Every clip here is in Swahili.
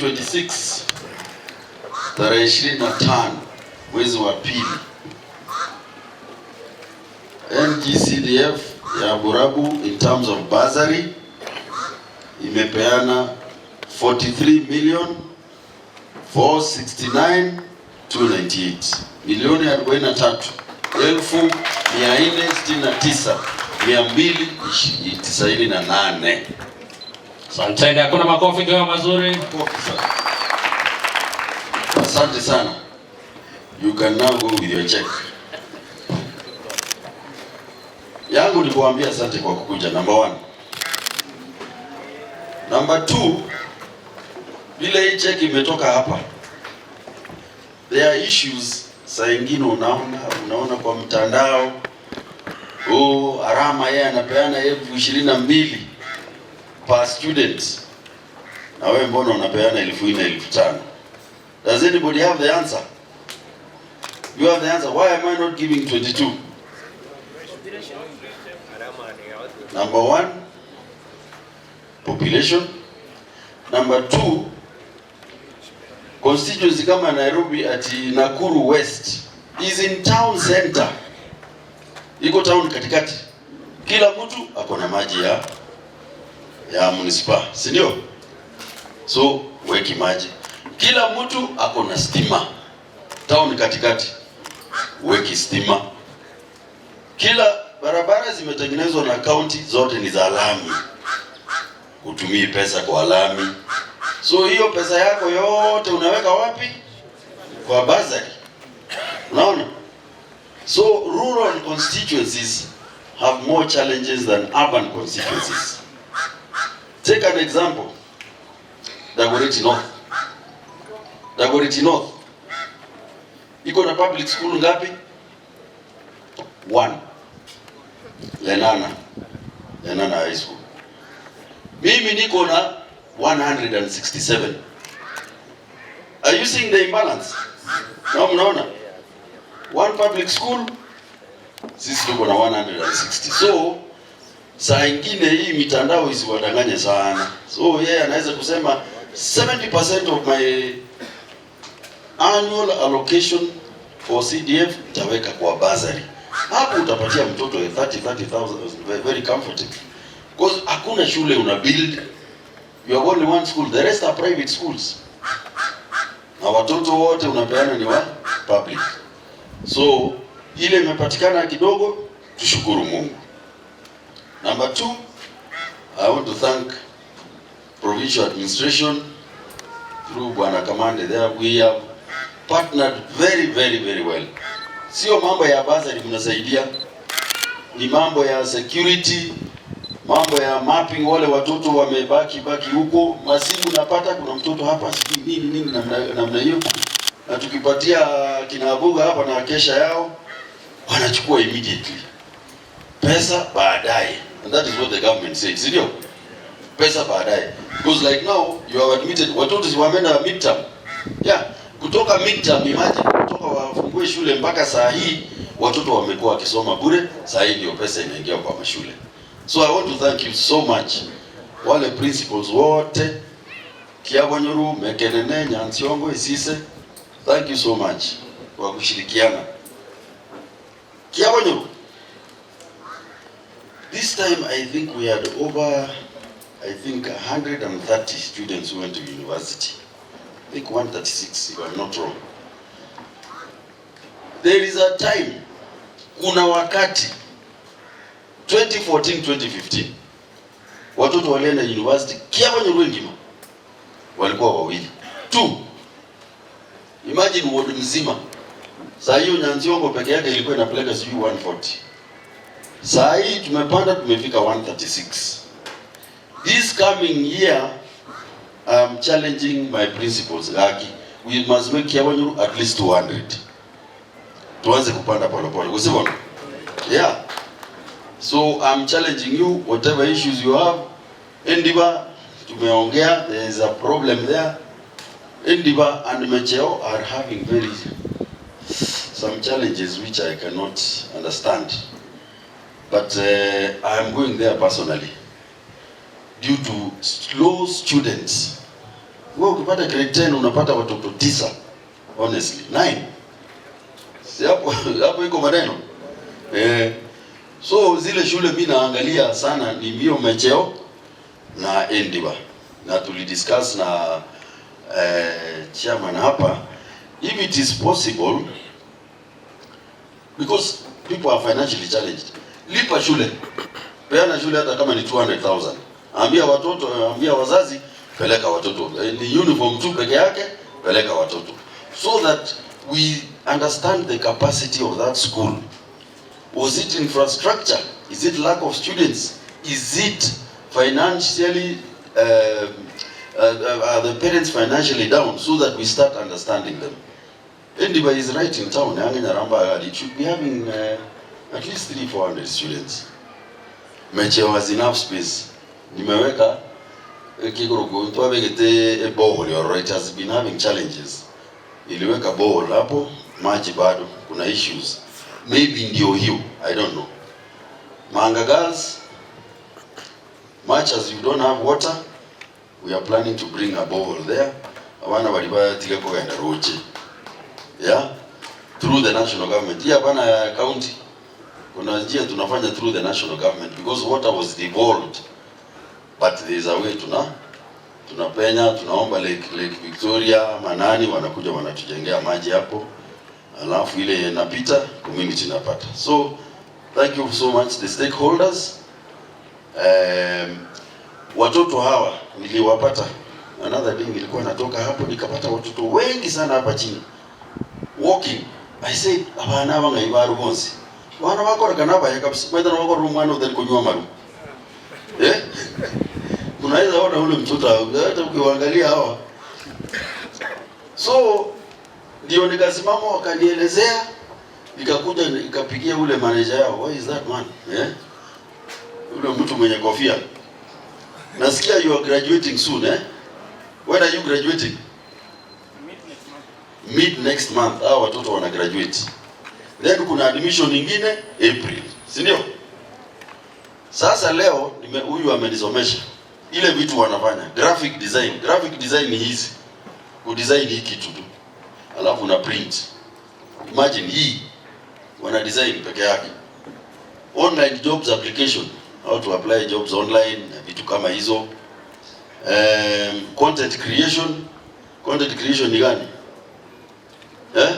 2026 tarehe 25 mwezi wa pili, NGCDF ya Borabu in terms of bursary imepeana 43 million 469 298, milioni 43 469 298. Asanteni, hakuna makofi kwa mazuri. Makofi sana. Asante sana. You can now go with your check. Yangu ni kuambia asante kwa kukuja, number one. Number two, vile hii check imetoka hapa, there are issues saa ingine unaona kwa mtandao, oh, Arama yeye anapeana 22,000 per student, na wewe mbona unapeana 4,000, 5,000? Does anybody have the answer? You have the answer. Why am I not giving 22? Number one, population. Number two, constituency kama Nairobi ati Nakuru West is in town center, iko town katikati, kila mtu ako na maji ya municipal, si ndio? So weki maji, kila mtu ako na stima town katikati, weki stima. Kila barabara zimetengenezwa na county, zote ni za lami, hutumii pesa kwa lami. So hiyo pesa yako yote unaweka wapi? Kwa bursary. Unaona? So rural constituencies have more challenges than urban constituencies. Take an example. Dagoretti North. Dagoretti North iko na public school ngapi? One. Lenana. Lenana High School. Mimi niko na 167. Are you seeing the imbalance? Na mnaona? One public school, sisi tuko na 160. So saa ingine hii mitandao isiwadanganye sana. So yeye anaweza kusema 70% of my annual allocation for CDF nitaweka kwa bursary. Hapo utapatia mtoto 30 30,000 very comfortable. Because hakuna shule una build. You have only one school. The rest are private schools. Na watoto wote unapeana ni wa public. So ile imepatikana kidogo, tushukuru Mungu. Number two, I want to thank provincial administration through Bwana Kamande there. We have partnered very, very, very well. Sio mambo ya bursary mnasaidia, ni mambo ya security, mambo ya mapping, wale watoto wamebaki baki huko, masimu napata, kuna mtoto hapa sijui nini nini namna hiyo, na tukipatia kina Abuga hapa na kesha yao wanachukua immediately, pesa baadaye, and that is what the government said, si ndio? Pesa baadaye, because like now you have admitted watoto si wameenda midterm, yeah, kutoka midterm, imagine kutoka wafungue shule mpaka saa hii watoto wamekuwa wakisoma bure. Saa hii ndio pesa inaingia kwa mashule. So I want to thank you so much wale principals wote Kiabonyoru, Mekenene, Nyansiongo, Isise, thank you so much kwa kushirikiana. Kiabonyoru, this time I think we had over, I think, 130 students who went to university. I think 136, if I'm not wrong. There is a time, kuna wakati 2014 2015 watoto walienda university Kiabonyoru ngima walikuwa wawili tu. Imagine ward mzima. Saa hiyo Nyansiongo peke yake ilikuwa inapeleka sijui 140. Saa hii tumepanda tumefika 136. This coming year I'm challenging my principals, Gaki. We must make Kiabonyoru at least 200. Tuanze kupanda polepole. Usivyo? Yeah. So I'm challenging you, whatever issues you have. Endiba tumeongea, there is a problem there. Endiba and Mecheo are having very some challenges which I cannot understand. But I am going there personally due to slow students. Wewe ukipata grade 10 unapata watoto tisa. Honestly, 9. Si hapo hapo iko maneno. Eh, so zile shule mi naangalia sana ni Mio Mecheo na Endiba, na tulidiscuss na chairman hapa if it is possible, because people are financially challenged. Lipa shule, peana shule hata kama ni 200,000. Ambia watoto, ambia wazazi, peleka watoto. Ni uniform tu peke yake, peleka watoto so that we understand the capacity of that school. Was it infrastructure? Is it lack of students? Is it financially, are the parents financially down, so that we start understanding them? Endiba is right in town. Yange Nyaramba, it should be having at least 3 400 students. Mecheo has enough space. Nimeweka kigoro ntwabegete borehole, or it has been having challenges. Iliweka borehole hapo, maji bado kuna issues. Maybe ndio hiyo, I don't know. Manga Girls, much as you don't have water, we are planning to bring a borehole there. Abana bali batige kugenda roche. Yeah? Through the national government. Hii hapana ya county. Kuna njia tunafanya through the national government because water was devolved. But there is a way tunapenya, tunaomba Lake Victoria, Manani wanakuja wanatujengea maji hapo. Alafu ile inapita, community inapata. So thank you so much, the stakeholders. Watoto hawa niliwapata another day, nilikuwa natoka hapo nikapata watoto wengi sana hapa chini walking. I said, abana aba ngaibaru bonsi bana bakora nabaya kabisa, mwenda na bakora umwana utari kunywa maru, eh, unaweza ona ule mtoto hata ukiwaangalia hawa. So ndio nikasimama, wakanielezea, nikakuja nikapigia ule manager yao, "Where is that man?" Eh, ule mtu mwenye kofia. "Nasikia you are graduating soon, eh? When are you graduating?" "Mid next month." Hao watoto wana graduate. Then kuna admission nyingine April, si ndio? Sasa leo nime huyu amenisomesha ile vitu wanafanya graphic design. Graphic design ni hizi, kudesign hii kitu tu, alafu una print. Imagine hii wana design peke yake. Online jobs application, how to apply jobs online na vitu kama hizo. Content creation. Content creation ni gani? Eh?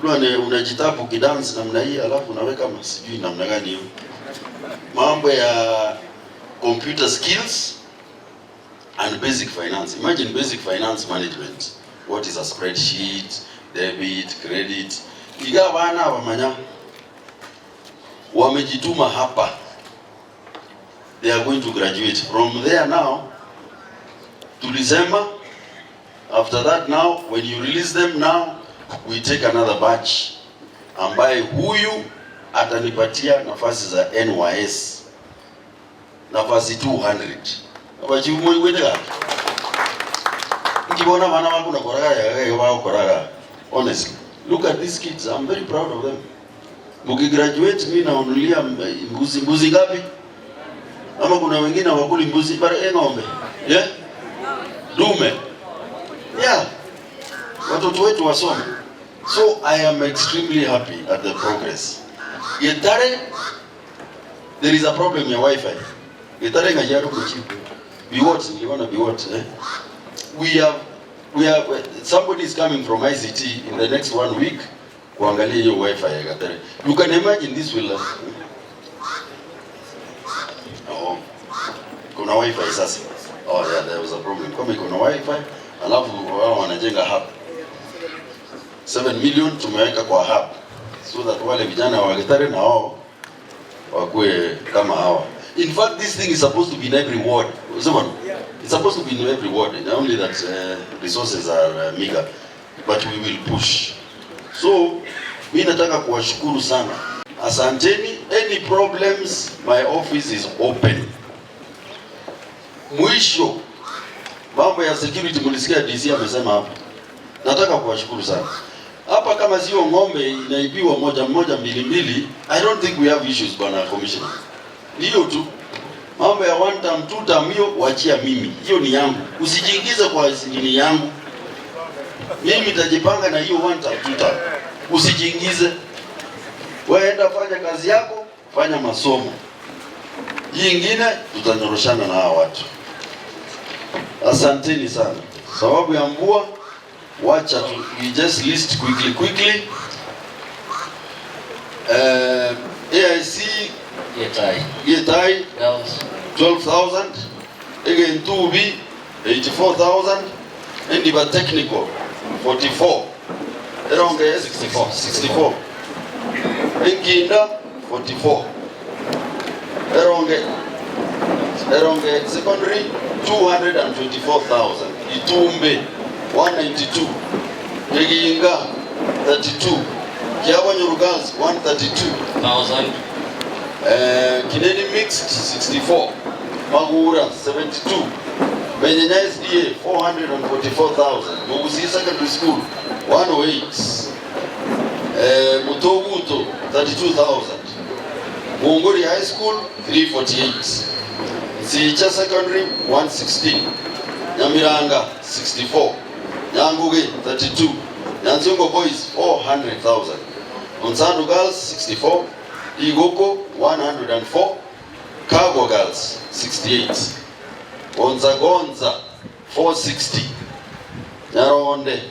Ule unajitapu kidance namna hii, alafu unaweka sijui namna gani hiyo. Mambo ya computer skills and basic finance. Imagine basic finance management. What is a spreadsheet, debit, credit? Iga bana wamanya wamejituma hapa. They are going to graduate. From there now, tulisema after that now, when you release them now, we take another batch ambaye huyu atanipatia nafasi za NYS, nafasi 200 abachimuiweteka nkibona bana bangu nakoraga yagaga bakoraga. Honestly, look at these kids. I'm very proud of them. Mkigraduate, mimi naonulia mbuzi. Mbuzi ngapi? Ama kuna wengine hawakuli mbuzi, bara ng'ombe, yeah, dume, yeah, watoto wetu wasome. So I am extremely happy at the progress. Getare, there is a problem ya wifi. Getare ngajaru kuchipu Biwott, niliona Biwott, eh? We have somebody is coming from ICT in the next one week kuangalia hiyo wifi ya Gatere. You can imagine this will oh, kuna wifi sasa. Oh yeah, there was a problem. Kama iko na wifi, alafu wao wanajenga hub. 7 million tumeweka kwa hub so that wale vijana wa Gitare na wao wakuwe kama hawa. In fact, this thing is supposed to be in every ward. Sema, it's supposed to be in every ward. Only that resources are meager. But we will push. So, mi nataka kuwashukuru sana. Asanteni. Any problems, my office is open. Mwisho, mambo ya security mlisikia DC amesema hapa. Nataka kuwashukuru sana. Hapa kama sio ng'ombe inaibiwa moja moja, mbili mbili, I don't think we have issues, bwana commissioner. Hiyo tu. Mambo ya one term, two term hiyo wachia mimi, hiyo ni yangu, usijiingize kwa nini yangu. Mimi nitajipanga na hiyo one term, two term, usijiingize. Wewe enda fanya kazi yako, fanya masomo. Hii ingine tutanyoroshana na hawa watu. Asanteni sana. Sababu ya mvua, wacha tu, we just list quickly quickly. AIC Getai. Getai Girls. 12,000, Egentubi 84,000, Endiba Technical 44, Eronge 64. 64, Enginda 44, Eronge Secondary 224,000, Itumbe 192, Eginga 32, Kiabonyoru Girls 132, Thousand. Kineni Mixed 64, Magura 72, Menyenya SDA 444,000, Mugusi Secondary School 108, Mutoguto 32,000, Munguri High School 348, Nsicha Secondary 116, Nyamiranga 64, Nyanguge 32, Nyanzungo Boys 400,000, Onsandu Girls 64, Igoko 104, Kago Girls 68, Gonza 460, Nyaronde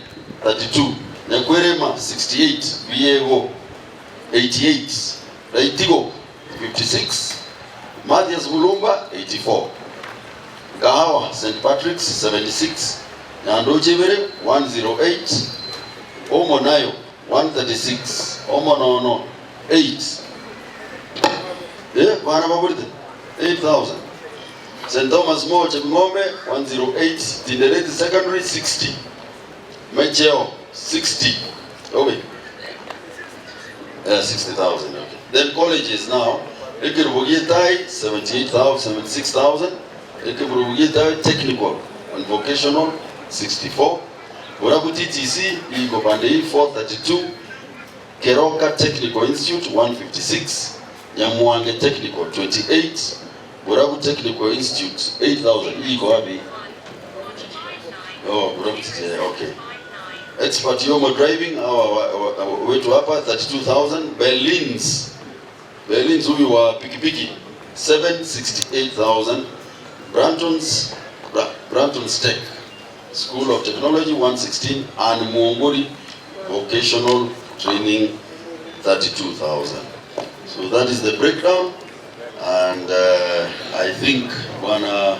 32, Nyakwerema 68, Viego 88, Raitigo 56, Mathias Mulumba 84, Kahawa St. Patrick's 76, Nyandochebere 108, Omonayo 136, Omonono 8. Bana baburite 8,000. St. Thomas More Chepng'ombe 108, Tindereti Secondary 60, Mecheo 60. Oh wait. 60,000, okay. Then colleges now, Ekerubogitai 78,000, 76,000, Ekerubogitai Technical and Vocational 64, Burabu TTC iko pande hii 432, Keroka Technical Institute 156, Nyamwange Technical 28, Burabu Technical Institute 8,000. Hii iko wapi? Oh, Burabu TTC, okay. Expert Yomo Driving hawa wetu hapa 32,000. Berlin's huyu wa pikipiki 768,000. Branton's Tech School of Technology 116 and Muongori Vocational Training 32,000. So that is the breakdown, and I think Bwana